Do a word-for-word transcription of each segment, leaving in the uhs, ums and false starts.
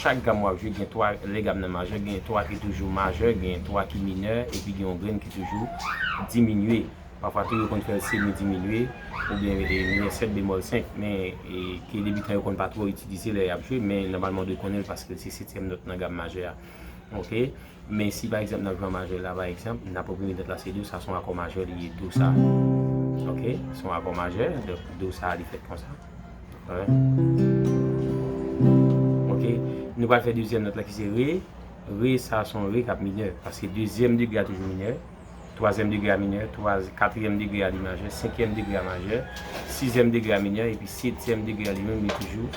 Chak gam w ap jwe, gen twa, lè gam nan majè, gen twa ki toujou majè, gen twa ki minè, epi gen yon grenn ki toujou diminye. Pafwa tou, yo konn fè l semi diminye, oubyen, e, minè sèt bemòl senk, men, e, ke debitan yo konn pa twò itilize lè y ap jwe, men nòmalman, w dwe konnen l paske se setyèm nòt nan gam majè a. Oke? Men si, pa egzanp, n ap jwe an majè la, pa egzanp, n ap pran premye nòt la, se do, sa se yon akò majè li ye, do sa. Oke? Se yon akò majè, donk, do sa, li fèt konsa. Wè. Oke. Nou pral fè dezyèm nòt la ki se re. Re, sa se yon re k ap minè. Paske dezyèm degre a toujou minè. Twazyèm degre a minè. Twa, katriyèm degre a li majè. Senkyèm degre a majè. Sizyèm degre a minè. Epi setyèm degre a li menm, li toujou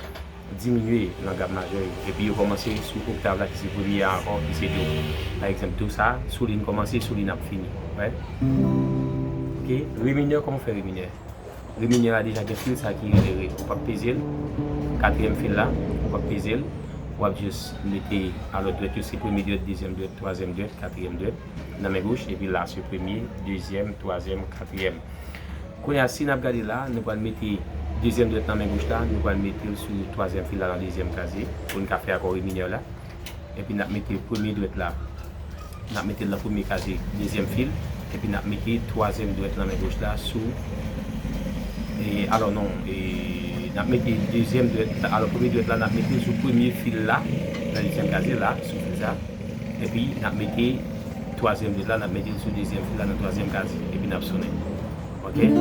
diminye nan gam majè yo. Epi yo kòmanse sou oktav la ki se premye a ankò, ki se do. Pa egzanp, do sa, sou li n kòmanse, sou li n ap fini. Wè. Oke. Re minè, kòman w fè re minè? Re minè a deja gen fil sa ki rele re. Ou p ap peze l. Katriyèm fil la, ou p ap peze l. W ap jis mete, alò, dwèt yo se premye dwèt, dezyèm dwèt, twazyèm dwèt, katriyèm dwèt nan men goch, epi la se premye, dezyèm, twazyèm, katriyèm. Kounye a, si n ap gade la, nou pral mete dezyèm dwèt nan men goch la, nou pral mete l sou twazyèm fil la nan dezyèm kazye, pou n ka fè akò re minè la. Epi n ap mete premye dwèt la. N ap mete l nan premye kazye, dezyèm fil. Epi n ap mete twazyèm dwèt nan men goch la sou, e, alò non, e, n ap mete dezyèm dwèt la, alò premye dwèt la, n ap mete l sou premye fil la, nan dezyèm kazye la, sou fil sa. Epi n ap mete twazyèm dwèt la, n ap mete l sou dezyèm fil la, nan twazyèm kazye. Epi n ap sonnen. Oke?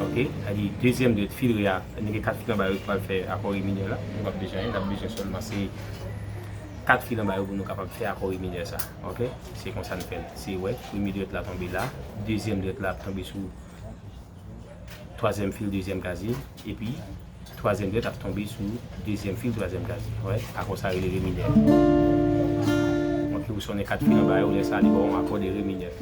Oke? Sa di dezyèm dwèt fil re a, nou gen kat fil anba yo ki pral fè akò re minè la. Nou p ap bezwen anyen, n ap bezwen sèlman se kat fil anba yo pou nou kapab fè akò re minè sa. Oke? Se konsa n fè l. Se, wè, premye dwèt la tonbe la, dezyèm dwèt la ap tonbe sou twazyèm fil dezyèm kazye, epi twazyèm dwèt ap tonbe sou dezyèm fil twazyèm kazye. Wè, akò sa rele re minè. Donk, ou sonnen kat fil anba yo, lè sa li ba w yon akò de re minè.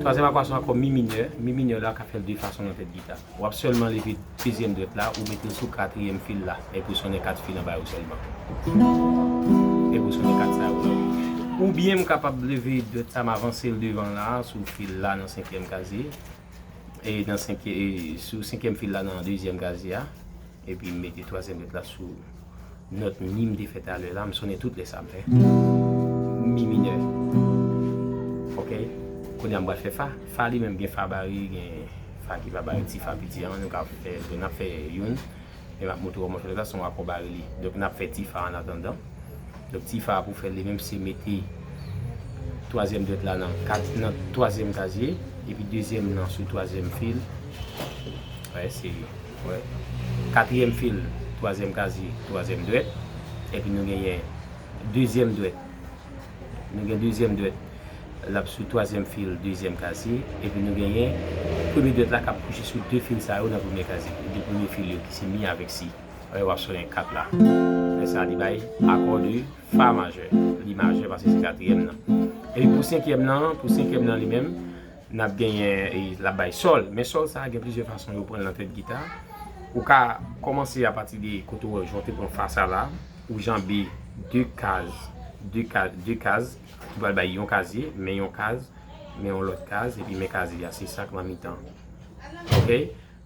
Twazyèm akò a se yon akò mi minè. Mi minè la ka fè l de fason nan tèt gita. W ap sèlman leve dezyèm dwèt la, ou mete l sou katriyèm fil la, epi w sonnen kat fil anba yo sèlman. Epi w sonnen kat sa yo. Oubyen m kapab leve dwèt sa, m avanse l devan la, sou fil la nan senkyèm kazye. E nan senk, e sou senkyèm fil la nan dezyèm kazye a. Epi m mete twazyèm dwèt la sou nòt mi m te fè talè la, m sonnen tout lè sa m fè. Mi minè. Oke? Kounye a m pral fè fa. Fa li menm gen fa bare, gen fa ki pa bare, ti fa piti an, nou ka fè, n ap fè youn. Men m ap montre w kòman fè sa, se yon akò bare li. Donk n ap fè ti fa an atandan. Donk ti fa a pou fè l li menm se mete twazyèm dwèt la nan kat, nan twazyèm kazye, epi dezyèm nan sou twazyèm fil. Wè, se, wè. Katriyèm fil, twazyèm kazye, twazyèm dwèt. Epi nou genyen dezyèm dwèt. Nou gen dezyèm dwèt, l ap sou twazyèm fil, dezyèm kazye. Epi nou genyen premye dwèt la k ap kouche sou de fil sa yo nan premye kazye. De premye fil yo ki se mi avèk si. Wè, w ap sonnen kat la. Lè sa a li bay akò de fa majè. Li majè paske se katriyèm nan. Epi pou senkyèm nan, pou senkyèm nan li menm, n ap genyen, e, l ap bay sòl. Men sòl sa a gen plizyè fason yo pran l nan tèt gita. Ou ka kòmanse apati de kote w wè jan w te pran fa sa la, ou janbe de kaz, de kaz, de kaz, ki pral bay yon kazye, men yon kaz, men yon lòt kaz, epi men kazye a, se sa k nan mitan. Oke?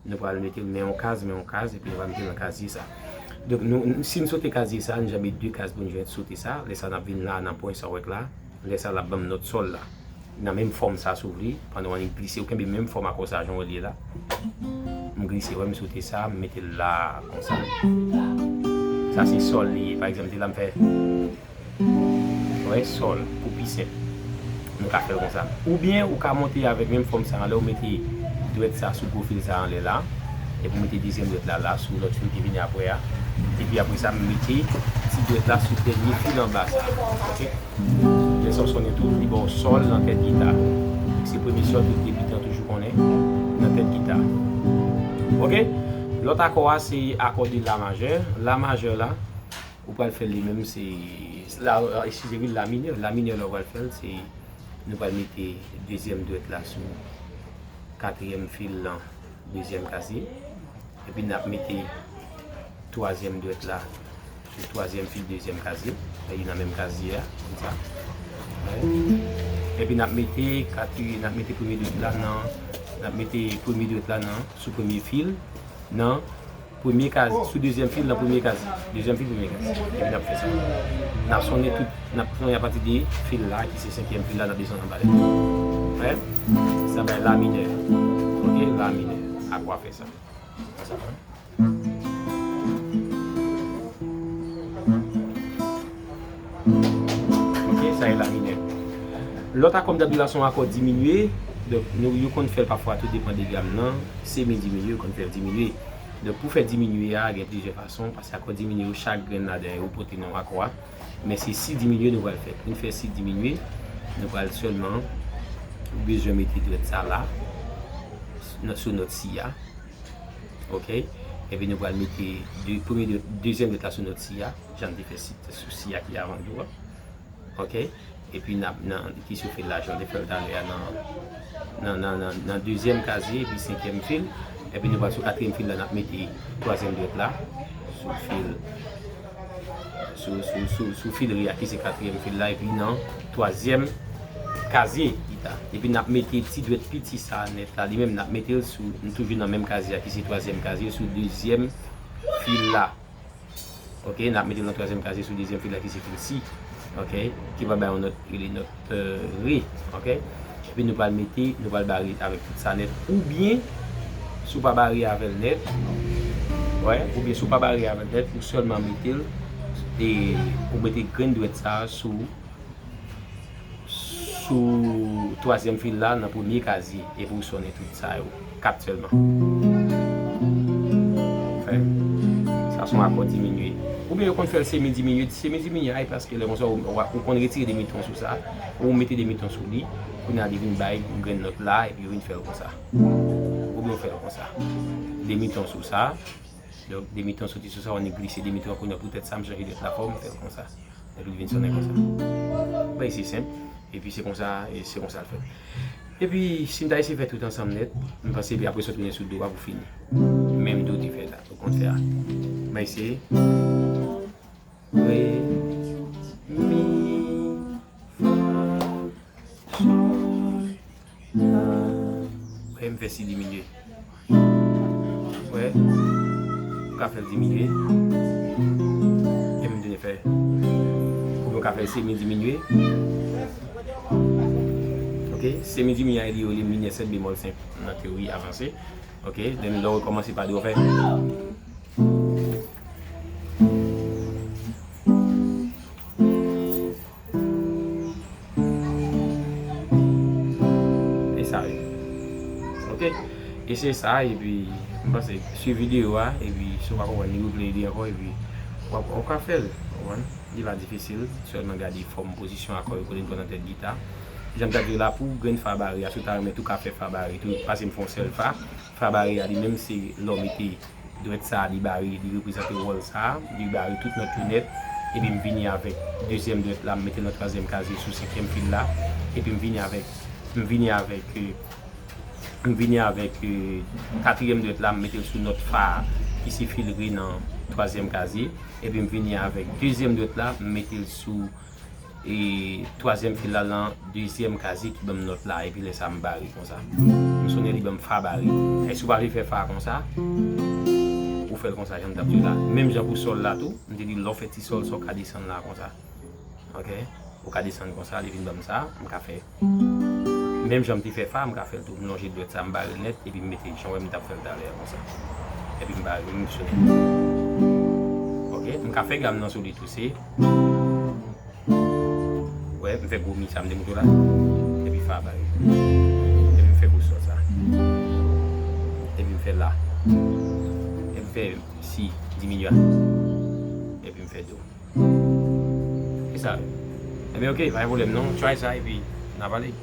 Nou pral mete l men yon kaz, men yon kaz, epi nou va mete l nan kazye sa. Donk, nou, nou, si n sote kazye sa, nou janbe de kaz pou n jwenn sote sa. Lè sa, n ap vin la, nan pwen sa w wè k la. Lè sa, l ap ban m nòt sòl la. Nan menm fòm sa, si w vle, pandan w annik glise, ou kenbe menm fòm akò sa, jan w wè l ye la. M glise, wè, m sote sa, m mete l la, konsa. Sa, se sòl li ye. Pa egzanp, de la m fè Wè, sòl, pou pi senp. Nou ka fè l konsa. Oubyen, ou ka monte avèk menm fòm sa a, lè w mete dwèt sa sou pwofil sa a anlè la, epi w mete dezyèm dwèt la la, sou lòt fil ki vini apre a. Epi apre sa, m mete ti dwèt la sou dènye fil anba sa a. Oke? Lè sa w sonnen tout, li ba w sòl nan tèt gita. Se premye sòl tout debitan toujou konnen nan tèt gita. Oke? Lòt akò a, se akò de la majè. La majè la, ou pral fè l li menm, se la, eskize, wi, la minè. La minè la ou pral fè l, se nou pral mete dezyèm dwèt la sou katriyèm fil nan dezyèm kazye. Epi n ap mete twazyèm dwèt la sou twazyèm fil dezyèm kazye. Li nan menm kazye a, konsa. Epi n ap mete katri-, n ap mete premye dwèt la nan, n ap mete premye dwèt la nan, sou premye fil, nan Premye kaz, sou dezyèm fil nan premye kaz. Dezyèm fil, premye kaz. Epi n ap fè sa. N ap sonnen tout, n ap sonnen apati de fil la, ki se senkyèm fil la, n ap desann anba li. Wè? Sa bay la minè. Oke, la minè. Akò a fè sa. Sa, sa, Ok, sa e la minè. Lòt akò m t ap di la se yon akò diminye. Donk, nou, yo konn fè l pafwa, tou depann de gam nan. Se mi diminye, yo konn fè l diminye. Donk, pou fè diminye a, gen plizyè fason, paske akò diminye yo, chak grenn ladan yo pote non akò a. Men se si diminye nou pral fè. Pou n fè si diminye, nou pral sèlman bezwen mete dwèt sa la, nan, sou nòt si a. Ok? Epi nou pral mete de, premye dwèt, dezyèm dwèt la sou nòt si a, jan n te fè si, sou si a ki avan l tou a. Ok? Epi n ap, nan, ki sou fil la, jan n te fè l talè a nan, nan, nan, nan, nan dezyèm kazye, epi senkyèm fil. Epi nou pral sou katriyèm fil la, n ap mete twazyèm dwèt la, sou fil, sou, sou, sou, sou fil ri a ki se katriyèm fil la, epi nan twazyèm kazye ki ta. Epi n ap mete ti dwèt piti sa a nèt la, li menm n ap mete l sou, nou toujou nan menm kazye a ki se twazyèm kazye, sou dezyèm fil la. Ok, n ap mete l nan twazyèm kazye sou dezyèm fil la ki se fil si. Ok, ki va bay yon nòt, rele nòt, euh, re. Ok, epi nou pral mete, nou pral bare avèk tout sa nèt. Oubyen, si w pa bare avè l nèt, wè, oubyen si w pa bare avè l nèt, ou sèlman mete l, e ou mete grenn dwèt sa a sou sou twazyèm fil la nan premye kazye, epi w sonnen tout sa yo. Kat sèlman. Fè. Sa se yon akò diminye. Oubyen yo konn fè l semi diminye. Semi diminye a, e paske lè konsa, ou, ou, ou konn retire demi ton sou sa, ou mete demi ton sou li, kounye a li vin bay yon grenn nòt la, epi yo vin fè l konsa. Oubyen w fè l konsa. Demi ton sou sa, donk, demi ton soti sou sa, w annik glise demi ton, kounye a poutèt sa, m chanje dwèt la fò, m fè l konsa. Epi li vin sonnen konsa. Bagay se senp. Epi se konsa, e se konsa l fèt. Epi, si n ta eseye fè tout ansanm nèt, m panse epi apre sa w tounen sou do a pou fini. Menm do te fèt la, ou konn fè a. Bagay se re, mi, fa, sol, la. Wè, m fè si diminye. Wè. M ka fè l diminye. E m vin fè. Oubyen w ka fè l semi diminye. Ok, semi diminye a, li rele minè sèt bemòl senk nan teyori avanse. Ok, then lè w rekòmanse pa de w fè. E sa ye. Ok. E se sa, epi m panse swiv videyo a, epi si w pa konprann li, replay li ankò, epi w ap, w ap ka fè l. Ou konprann? Li pa difisil, sèlman gade fòm pozisyon akò yo kote n pran nan tèt gita. Jan m ta di w la, pou grenn fa bare a, si w ta renmen tou ka fè fa bare tou, pase m fè yon sèl fa. Fa bare a li menm se lè w mete dwèt sa a, li bare, li reprezante wòl sa a, li bare tout nòt yo nèt, epi m vini avèk dezyèm dwèt la, m mete l nan twazyèm kazye sou senkyèm fil la, epi m vini avèk, m vini avèk, euh, m vini avèk, euh, katriyèm dwèt la, m mete l sou nòt fa a, ki se fil re nan twazyèm kazye, epi m vini avèk dezyèm dwèt la, m mete l sou e twazyèm fil la nan dezyèm kazye ki ban m nòt la, epi lè sa m bare konsa. M sonnen li ban m fa bare. E si w pa vle fè fa konsa, ou fè l konsa, jan m t ap di w la. Menm jan pou sòl la tou, m te di lè w fè ti sòl, sa w ka desann la konsa. Ok? Ou ka desann konsa, li vin ban m sa, m ka fè. Menm jan m te fè fa, m ka fè l tou. M lonje dwèt sa, m bare l nèt, epi m mete jan w wè m t ap fè l talè a konsa. Epi m bare, m sonnen. Ok? M ka fè gam nan sou li tou, se Wè, m fè gwo mi sa m te montre w la. Epi fa bare. Epi m fè gwo sòl sa. Epi m fè la. Epi m fè si diminye a. Epi m fè do. E sa. Ebyen, ok, pa gen pwoblèm non. Try sa epi n a pale.